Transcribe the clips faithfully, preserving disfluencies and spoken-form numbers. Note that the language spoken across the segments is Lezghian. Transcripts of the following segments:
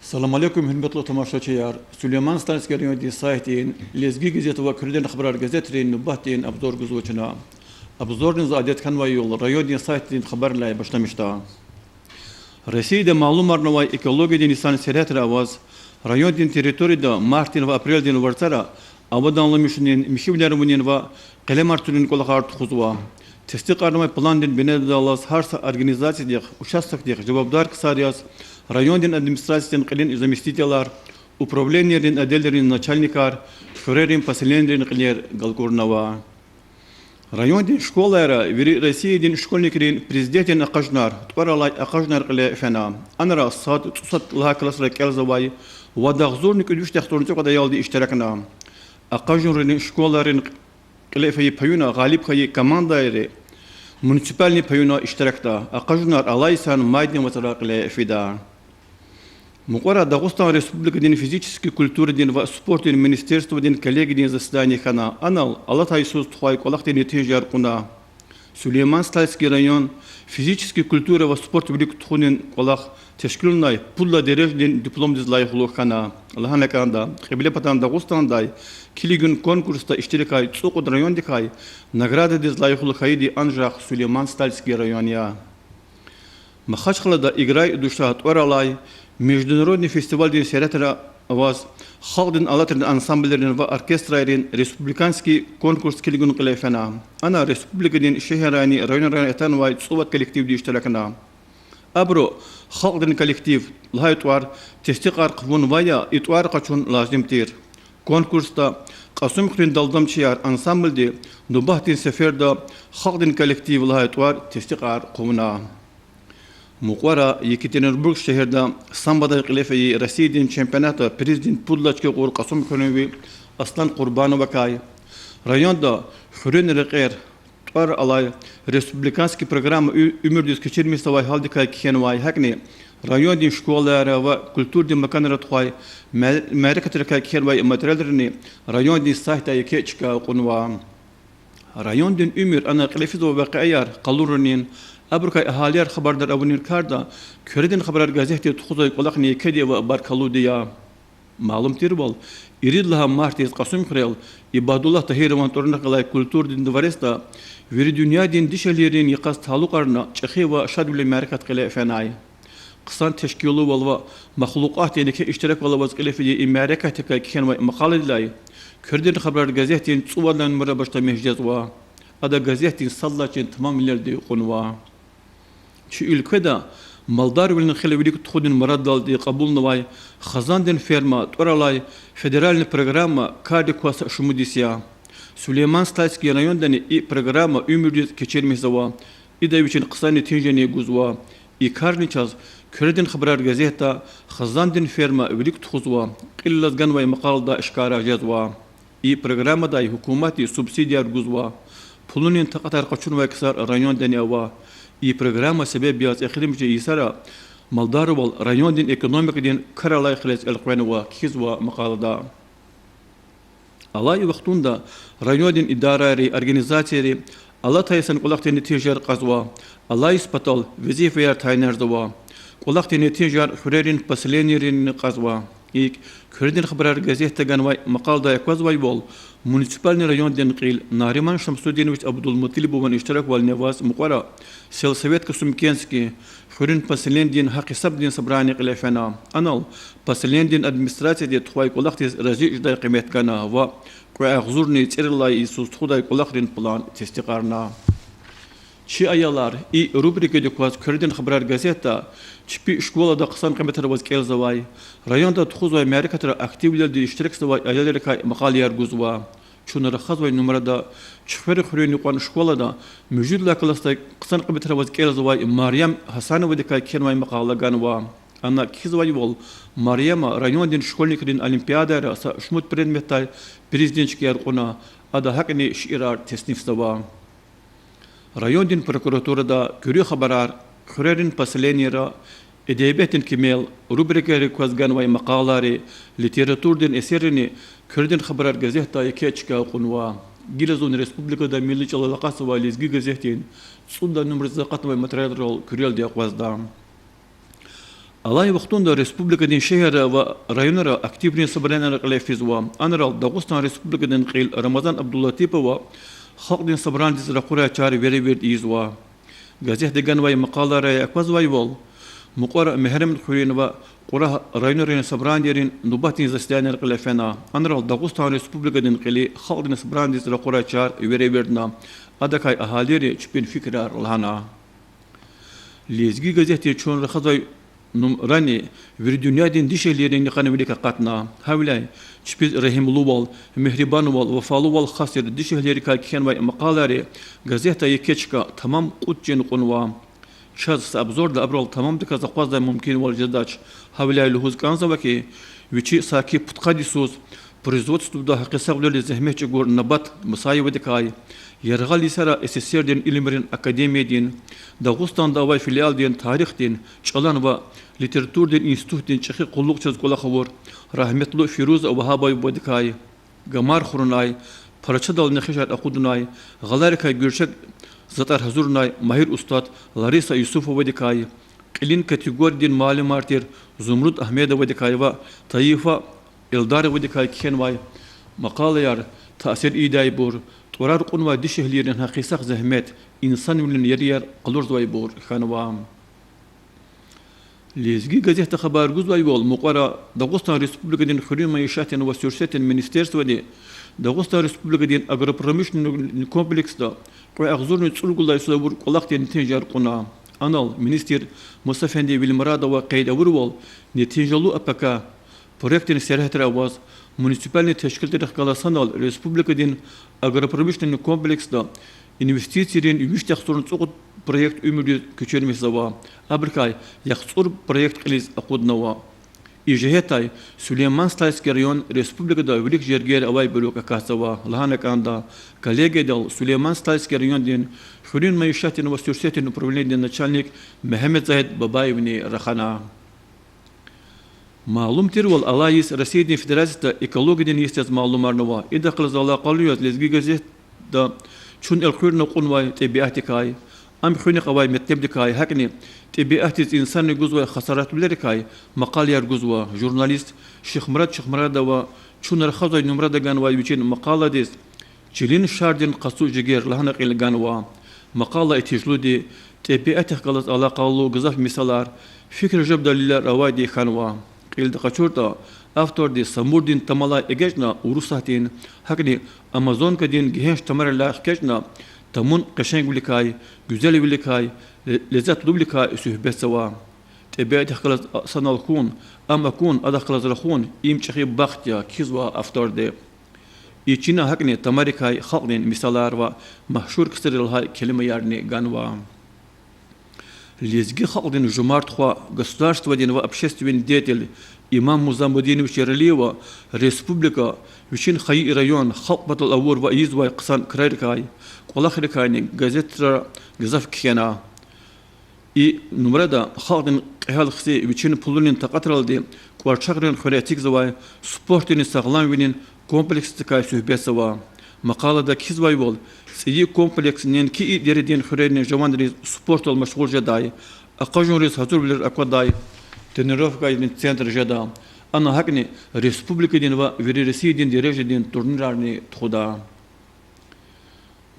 Салам алейкум, гьуьрметлу тамашачияр! Сулейман-Стальский райондин сайтдин, Лезги газет ва Куьредин хабарар газетрин нубатдин обзор гузва чна. Обзорни, за адет хьанвай югъ, райондин сайтдин хабаррилай башламишда. Россияда малумарнавай экологиядин йисан сиретра аваз, райондин территорияда мартдин ва апрелдин варцара аваданлу мишунин, михьивилер авунин ва къелемар тунин кӀвалахар тухузва. Тестикьарнавай пландин бинедаллаз гьар са организациядихъ, участокдихъ жавабдар ксар яз райондин администрациядин кьилин заместителар, управленийрин отделрин начальникар, хуьрерин поселенийрин кьилер галкӀурнава. Райондин школайра вири Россиядин школьникрин президентдин акъажунар, тӀвар алай акъажунар кьиле фена. Анра сад, цӀусад лагьай классра кӀелзавай вад агъзурни кӀуьд вишдихъ цӀуруцӀикьвед аялди иштиракна. Акъажунрин школайрин кьиле фейи паюна гъалиб хьайи командайри муниципальный паюна иштиракда. Акъажунар алай йисан майдин вацра кьиле фида. Мукьвара Дагъустан Республикадин физический культурадин ва спортдин министерстводин коллегиядин заседание хьана. Анал алатай йисуз тухвай кӀвалахдин нетижаяр кьуна. Сулейман-Стальский район физический культура ва спорт вилик тухунин кӀвалах тешкилнавай пуд лагьай дережадин дипломдиз лайихлу хьана. Лагьана кӀанда, Кьиблепатан Дагъустандай килигун конкурсда иштиракай цӀукьуд райондикай наградадиз лайихлу хьайиди анжах Сулейман-Стальский район я. Махачкъалада Играй душа тӀвар алай международный фестивальдин сиретра аваз халкьдин алатрин ансамблрин ва оркестрайрин республиканский конкурс килигун кьиле фена. Ана республикадин шегьеррайни районрайни атанвай цӀувад коллективди иштиракна. Абуру халкьдин коллектив лагьай тӀвар тестикьар хъувунвай я, и тӀвар къачун лазим тир. Конкурсда Кьасумхуьруьн далдамчияр ансамблди нубатдин сеферда халкьдин коллектив лагьай тӀвар тестикьар хъувуна. Мукьвара Екатеринбург шегьерда самбодай кьиле фейи Россиядин чемпионатда приздин пуд лагьай чка кьур Кьасумхуьруьнви Аслан Къурбановакай, районда Хуьруьн рекьер тӀвар алай республиканский программа уь-, уьмуьрдиз кечирмишзавай гьалдикай кхьенвай, гьакӀни райондин школайра ва культурадин маканра тухвай мя-, мярекатрикай кхьенвай материалрини райондин сайтда еке чка кьунва. Райондин уьмуьр, ана кьиле физвай вакъиаяр къалурунин, абурукай агьалияр хабардар авунин карда Куьредин хабарар газетди тухузвай кӀвалахни екеди ва баркаллуди я. Малум тирвал, ирид лагьай мартдиз Кьасумхуьрел Ибадуллагь Тагьирован тӀварунихъ галай культурадин дворецда вири дуьньядин дишегьлийрин йикъаз талукьарна чӀехи ва шадвилин мярекат кьиле фенай. Хъсан тешкилувал ва махлукьатдин еке иштираквал аваз кьиле фиди и мярекатдикай кхьенвай макъаладилай Куьредин хабарар газетдин цӀувад лагьай нумра башламиш жезва. Ада газетдин сад лагьай чин тамамвилелди кьунва. Чи уьлкведа малдарвилин хел вилик тухудин мураддалди кьабулнавай Хазандин ферма тӀвар алай федеральный программа карик кваз са шумуд йис я. Сулейман-Стальский райондани и программа уьмуьрдиз кечирмишзава. Ида вичин хъсан нетижани гузва. И карни чаз Куьредин хабарар газетда Хазандин ферма вилик тухузва кьилелаз ганвай макъалада ашкара жезва. И программадай гьукуматди субсидияр гузва. Пулунин такьатар къачунвай ксар райондани ава. И программа себеб яз эхиримжи йисара малдарвал райондин экономикадин кар алай хилез элкъвенва, кхьизва макъалада. Алай вахтунда райондин идарайри, организацийри алатай йисан кӀвалахдин нетижаяр кьазва, алай йис патал везифаяр тайинарзава. КӀвалахдин нетижаяр хуьрерин поселенийрини кьазва. ИкӀ, Куьредин хабарар газетда ганвай макъаладай аквазвайвал, муниципальный райондин кьил Нариман Шамсудинович Абдулмуталибован иштираквални аваз мукьвара сельсовет Касумкентский хуьруьн поселенидин гьахъ-гьисабдин собрание кьиле фена. Анал поселенидин администрацияди тухвай кӀвалахдиз рази жедай къимет гана ва кьве агъзурни цӀерид лагьай йисуз тухудай кӀвалахрин план тестикьарна. Чи аялар, и рубрикадик кваз Куьредин хабарар газетда чпи школада хъсан къиметрай аваз кӀелзавай, районда тухузвай мярекатра активвилелди иштиракзавай аялрикай макъалаяр гузва. Чун рахазвай нумрада Чуьхвер хуьруьн юкьван школада муьжуьд лагьай классдай хъсан къиметрай аваз кӀелзавай Марьям Гьасановадикай кхьенвай макъала ганва. Ана кхьизвайвал, Марьяма райондин школьникрин олимпиадайра са шумуд предметдай приздин чкаяр кьуна, ада гьакӀни шиирар теснифзава. Райондин прокуратурада Куьруь хабарар, Хуьрерин поселенийра, Эдебиятдин кимел рубрикайрик кваз ганвай макъалайри, литературадин эсеррини Куьредин хабарар газетда еке чка кьунва. Гила зун республикада милли чӀалал акъатзавай Лезги газетдин цӀуд лагьай нумрадиз акъатнавай материалрал куьрелди акъвазда. Алай вахтунда республикадин шегьерра ва районра активрин собранияр кьиле физва. Анрал Дагъустан Республикадин кьил Рамазан Абдулатипова Халкьдин Собранидиз ракъурай чар веревирд ийизва. Газетда ганвай макъалайрай аквазвайвал, Мукьвара, Мегьарамдхуьруьн ва Кьурагь районрин собранийрин нубатдин заседанияр кьиле фена. Анрал Дагъустан Республикадин кьили Халкьдин Собранидиз ракъурай чар веревирдна, адакай агьалийри чпин фикирар лагьана. Лезги газетди чун рахазвай нумрани вири дуьньядин дишегьлийрин йикъан вилик акъатна. Гьавиляй чпиз регьимлувал, мегьрибанвал, вафалувал хас тир дишегьлийрикай кхьенвай макъалайри газетда еке чка тамам кьуд чин кьунва. Чаз са обзорда абурал тамамдаказ акъваздай мумкинвал жедач. Гьавиляй лугьуз кӀанзава хьи, вичи саки пудкъад йисуз производствода гьакъисагъвилелди зегьмет чӀугур Набат Мусаевадикай, яргъал йисара СССР-дин илимрин академиядин, Дагъустанда авай филиалдин тарихдин, чӀалан ва литературадин институтдин чӀехи къуллугъчиз кӀвалах авур рагьметлу Фируз Вагьабовадикай, гамар хурунай, парачадал нехишар акъудунай, гъаларикай гуьрчег затӀар гьазурнай магьир устад Лариса Юсуфовадикай, кьилин категориядин муаллимар тир Зумруд Агьмедовадикай ва Таифа Элдаровадикай кхьенвай макъалаяр таъсир ийидайбур, тӀварар кьунвай дишегьлийрин гьакъисагъ зегьмет, инсанвилин ерияр къалурзавайбур хьанва. Лезги газетда хабар гузвайвал, мукьвара Дагъустан Республикадин хуьруьн майишатдин ва суьрсетдин министерстводи Дагъустан Республикадин агропромышленный комплексда кьве агъзурни цӀуругуд лагьай йисуз авур кӀвалахдин нетижаяр кьуна. Анал министр Мусаэфенди Вилимурадова къейд авурвал, нетижалу АПК проектдин сергьятра аваз, муниципальный тешкилрихъ галаз санал республикадин агропромышленный комплексда инвестицийрин виш яхцӀурни цӀукьуд проект уьмуьрдиз куьчирмишзава. Абурукай яхцӀур проект кьилиз акъуднава. И жигьетдай Сулейман-Стальский район республикада вилик жергейра авайбурук акатзава. Лагьана кӀанда, коллегиядал Сулейман-Стальский райондин хуьруьн майишатдин ва суьрсетдин управленидин начальник Мегьамедзагьид Бабаевни рахана. Малум тирвал, алай йис Россиядин Федерацияда экологиядин йис яз малумарнава. Идахъ галаз алакъалу яз Лезги газетда чун элкъуьрна кьунвай тӀебиатдикай, ам хуьнихъ авай метлебдикай, гьакӀни тӀебиатдиз инсанри гузвай хасаратвилерикай макъалаяр гузва. Журналист Шихмурад Шихмурадова чун рахазвай нумрада ганвай вичин макъаладиз Чилин шардин къацу жигер лагьана кьил ганва. Макъала итижлуди, тӀебиатдихъ галаз алакъалу гзаф мисалар, фикир жеда далилар авайди хьанва. Кьилди къачуртӀа, авторди Самурдин тамалай эгечӀна Урусатдин, гьакӀни Амазонкадин гегьенш тамарилай хкечӀна тамун къешенгвиликай, гуьзелвиликай, ле-, лезетлувиликай суьгьбетзава. ТӀебиатдихъ галаз санал хьун, ам акун, адахъ галаз рахун— им чӀехи бахт я, кхьизва авторди. И чина гьакӀни тамарикай халкьдин мисалар ва машгьур ксари лагьай келимаярни ганва. Лезги халкьдин жумарт хва, государстводин ва общественный деятель Имам Музамудинович Яралиева республика вичин хайи район, халкь патал авур ва ийизвай хъсан крарикай, кӀвалахрикайни газетра гзаф кхьена. И нумрада халкьдин кьегьал хци вичин пулунин такьатралди кӀварчагърин хуьре эцигзавай спортдинни сагъламвилин комплексдикай суьгьбетзава. Макъалада кхьизвайвал, цӀийи комплекс неинки и дередин хуьрерин жаванриз спортдал машгъул жедай, акъажунриз гьазурвилер аквадай тренировкайрин центр жеда, ана гьакӀни республикадин ва вири Россиядин дережадин турнирарни тухуда.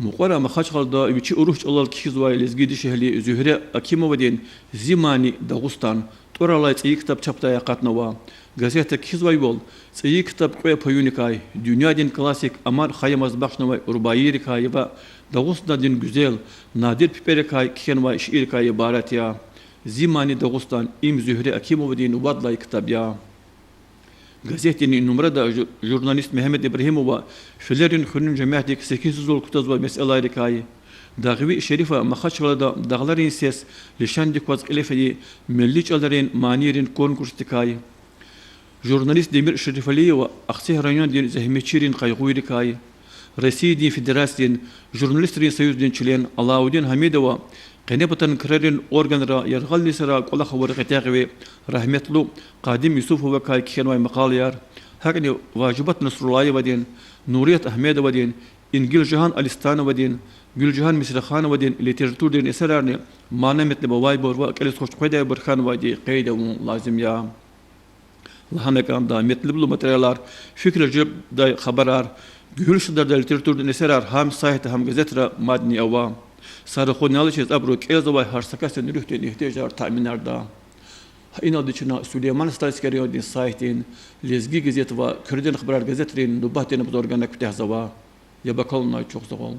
Мукьвара Махачкъалада вичи урус чӀалал кхьизвай лезги дишегьли Зуьгьре Акимовадин Зи мани Дагъустан тӀвар алай цӀийи ктаб чапдай акъатнава. Газетда кхьизвайвал, цӀийи ктаб кьве паюникай, дуьньядин классик Амар Хайямаз бахшнавай рубаийрикай ва Дагъустандин гуьзел, надир пипӀерикай кхьенвай шииррикай ибарат я. Зи мани Дагъустан— им Зуьгьре Акимовадин вад лагьай ктаб я. Газетдин и нумрада жу-, журналист Мегьамед Ибрагьимова Филерин хуьруьн жемятдик секинсузвал кутазвай месэлайрикай, Дагъви Шерифа Махачкъалада Дагъларин сес лишандик кваз кьиле фейи милли чӀаларин манийрин конкурсдикай, журналист Демир Шерифалиева Ахцегь райондин зегьметчийрин къайгъуйрикай, Россиядин Федерациядин журналистрин союздин член Алаудин Гьамидова къенепатан крарин органра яргъал йисара кӀвалах авур гъетягъви рагьметлу Къадим Юсуфовакай кхьенвай макъалаяр, гьакӀни Важибат Насруллаевадин Нурият Агьмедовадин, Ингилжагьан Алистановадин, Гуьлжагьан Мисрихановадин литературадин эсерарни мана-метлеб авайбур ва кӀелиз хуш къведайбур хьанвайди къейд авун лазим я. Лагьана кӀанда, метлеблу материалар, фикирар жедай хабарар, гуьгьуьл садардай литературадин эсерар гьам сайтда, гьам газетра мадни ава. Са рахунал чиз абуру кӀелзавай гьар са касдин руьгьдин игьтияжар таъминарда. Гьа иналди чна Сулейман-Стальский райондин сайтдин, Лезги газет ва Куьредин хабарар газетрин нубатдин обзорар гана куьтягьзава. Яб акалунай чухсагъул.